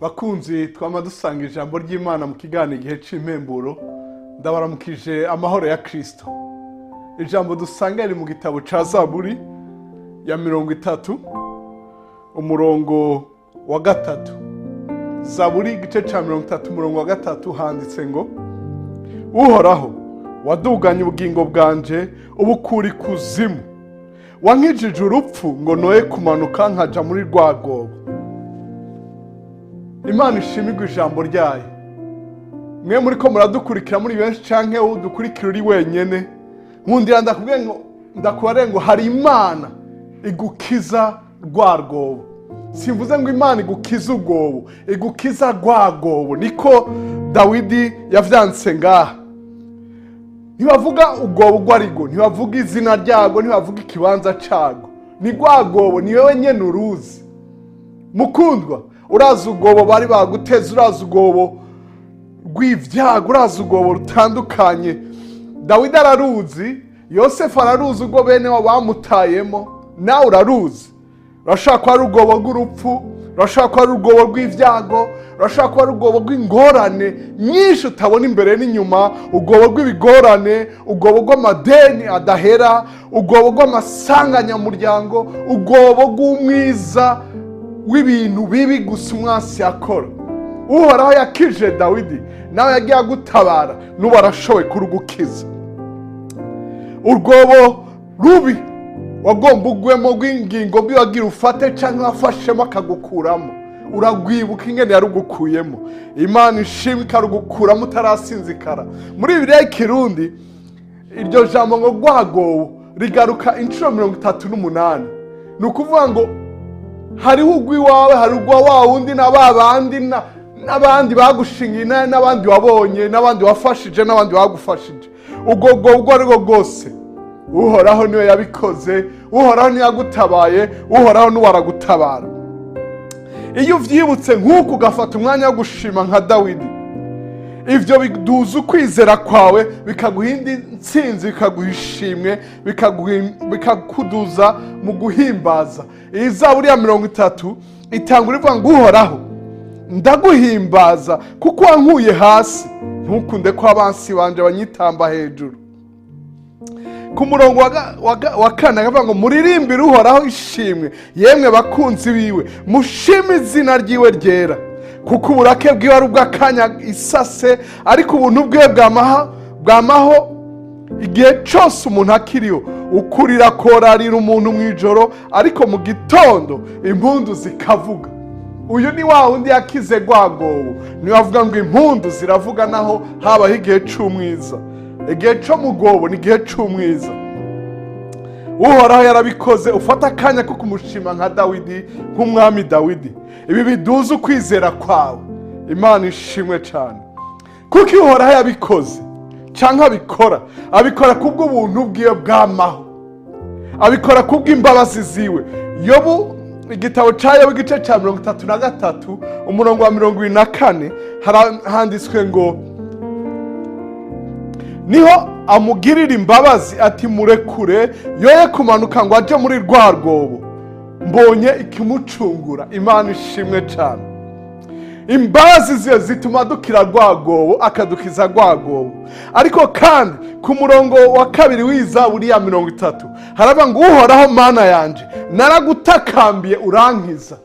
Bakunzi twama dusanga ijambo ry'Imana mu kiganiro Igihe c'Impemburo, ndabaramukije amahoro ya Kristo. Ijambo dusanga riri mu gitabo ca Zaburi ya 30, umurongo wa 3. Zaburi igice ca 30, umurongo wa 3, handitse ngo: "Uhoraho, waduganye ubugingo bwanje ubukura ikuzimu, wankijije urupfu ngo noye kumanuka nkaja muri rwa rwobo." Imana ishimirwe ijambo ryayo. Mwe muri ko muradukurikira muri benshi canke wowe udukurikira uri wenyene, nkundira ndakubwiye ngo, ndakubare ngo hari Imana igukiza rwa rwobo. Simvuze ngo Imana igukiza ubwobo, igukiza rwa rwobo. Niko Dawidi yavyanditse ngaha. Ntibavuga ubwobo ubwo aribwo, ntibavuga izina ryabwo, ntibavuga ikibanza carwo. Ni rwa rwobo, ni wewe nyene uruzi. Mukundwa, urazi ubwobo bari baguteze, urazi ubwobo rw'ibyago, urazi ubwobo rutandukanye. Dawidi araruzi, Yosefu araruzi ubwo bene wabo bamutayemo, nawe uraruzi. Urashobora kuba ari ubwobo bw'urupfu, urashobora kuba ari ubwobo rw'ibyago, urashobora kuba ari ubwobo rw'ingorane nyinshi utabona imbere n'inyuma, ubwobo rw'ibigorane, ubwobo bw'amadeni adahera, ubwobo bw'amasanganyamuryango, ubwobo bw'umwiza w'ibintu bibi gusa umwansi yakora. Uhoraho yakije Dawidi, nawe yagiye agutabara, n'ubu arashoboye kurugukiza. Urwobo rubi wagomba ugwemo, rw'ingingo mbi wagira ufate cyangwa wafashemo akagukuramo, uragwibuka ingene yarugukuyemo. Imana ishimwe ikarugukuramo utarasinzikara. Muri Bibiliya y'Ikirundi, iryo jambo ngo rwagowo rigaruka inshuro 38. Ni ukuvuga ngo hariho ugw'iwawe, hari ugwa wa wundi na ba bandi n'abandi bagushingiye n'abandi wabonye n'abandi wafashije n'abandi bagufashije. Ubwo ubwo ari bwo bwose, Uhoraho niwe yabikoze, Uhoraho niwe yagutabaye, Uhoraho niwe aragutabara. Iyo uvyibutse nk'uku, ugafata umwanya wo gushima nka Dawidi, ivyo biduza ukwizera kwawe, bikaguha indi ntsinzi, bikaguha ishimwe, bikakuduza mu guhimbaza. Iyi Zaburi ya 30 itangura ivuga ngo: "Uhoraho, ndaguhimbaza kuko wankuye hasi, ntukunde ko abansi banje banyitamba hejuru." Ku murongo wa kane akavuga ngo: "Muririmbire Uhoraho ishimwe, yemwe bakunzi biwe, mushime izina ryiwe ryera, kuko uburake bwiwe ari ubw'akanya isase, ariko ubuntu bwiwe bwamaho igihe cyose umuntu akiriho. Ukurira korarira umuntu mu ijoro, ariko mu gitondo impundu zikavuga." Uyu ni wa wundi yakize rwagobo, niwe avuga ngo impundu ziravuga naho habaho igihe c'umwiza. Igihe co mu rwobo ni igihe c'umwiza. Uhoraho yarabikoze. Ufata akanya ko kumushima nka Dawidi, nk'umwami Dawidi. Ibi biduza ukwizera kwawe. Imana ishimwe cyane kuko iyo Uhoraho yabikoze cyangwa abikora, abikora kubw'ubuntu bwiwe bwamaho, abikora kubw'imbabazi ziwe. Yobu, igitabo cya Yobu, igice cya 33, umurongo wa 74, handitswe ngo: "Niho amugirira imbabazi ati: 'Murekure yoye kumanuka ngo aje muri rwa rwobo, mbonye ikimucungura.'" Imana ishimwe cyane. Imbabazi ziyo zituma dukira rwa rwobo, akadukiza rwa rwobo. Ariko kandi ku murongo wa 2 w'Izaburi ya 30 haravuga ngo: "Uhoraho Mana yanje, naragutakambiye urankiza."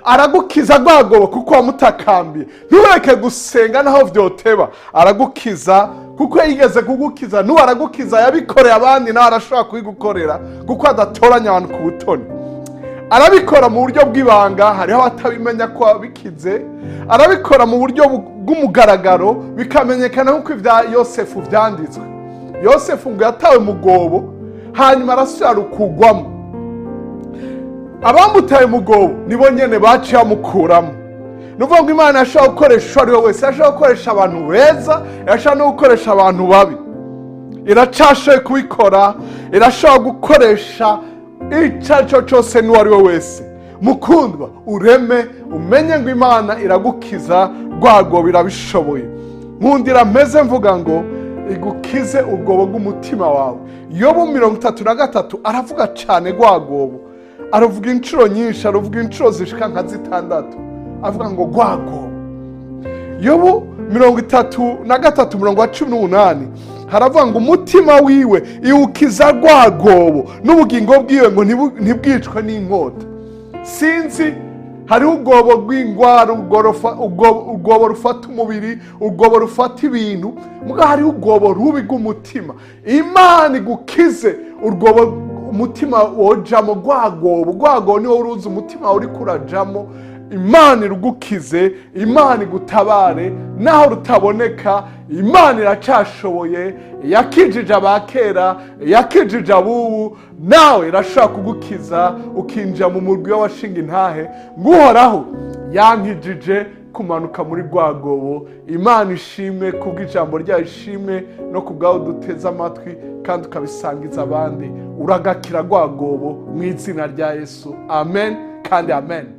Aragukiza rwa rwobo kuko wamutakambiye. Ntureke gusenga naho vyoteba. Aragukiza kuko yigeze kugukiza, n'ubu aragukiza. Yabikoreye abandi, nawe arashobora kubigukorera kuko adatoranya abantu ku butoni. Arabikora mu buryo bw'ibanga, hariho abatabimenya ko wabikize. Arabikora mu buryo bw'umugaragaro, bikamenyekana nk'uko ibya Yosefu vyanditswe. Yosefu ngo yatawe mu rwobo, hanyuma arasubira rukugwamo. Abamutaye mu rwobo nibo nyene baciye bamukuramo. Ni ukuvuga ngo Imana yashobora gukoresha uwo ari we wese, yashobora gukoresha abantu beza, yashobora no gukoresha abantu babi. Iracashoboye kubikora, irashobora gukoresha icyo ari cyo cyose n'uwo ari we wese. Mukundwa, ureme umenye ngo Imana iragukiza rwago, birabishoboye. Nkundira meze mvuga ngo igukize ubwobo bw'umutima wawe. Yobu 33 aravuga cyane rwagobo, aravuga inshuro nyinshi, aravuga inshuro zishika nka zitandatu, avuga ngo rwagobo. Yobu 33, umurongo wa 18, haravuga ngo umutima wiwe iwukiza rwa rwobo, n'ubugingo bwiwe ngo ntibwicwe n'inkota. Sinzi, hariho urwobo rw'ingwara, urwobo rufata umubiri, urwobo rufata ibintu, muga hariho urwobo rubi rw'umutima. Imana igukize urwobo umutima wojamo, rwa rwobo. Rwa rwobo niwo uruzi umutima uri kurajamo. Imana irugukize, Imana igutabare naho rutaboneka. Imana iracashoboye. Yakijije abakera, yakijije abubu, nawe irashobora kugukiza ukinjira mu murwi w'abashinga intahe ngo Uhoraho yankijije kumanuka muri rwa rwobo. Imana ishimwe kubw'ijambo ryayo, ishimwe no ku bwawe duteze amatwi kandi ukabisangiza abandi. Uragakira rwa rwobo mu izina rya Yesu. Amen kandi amen.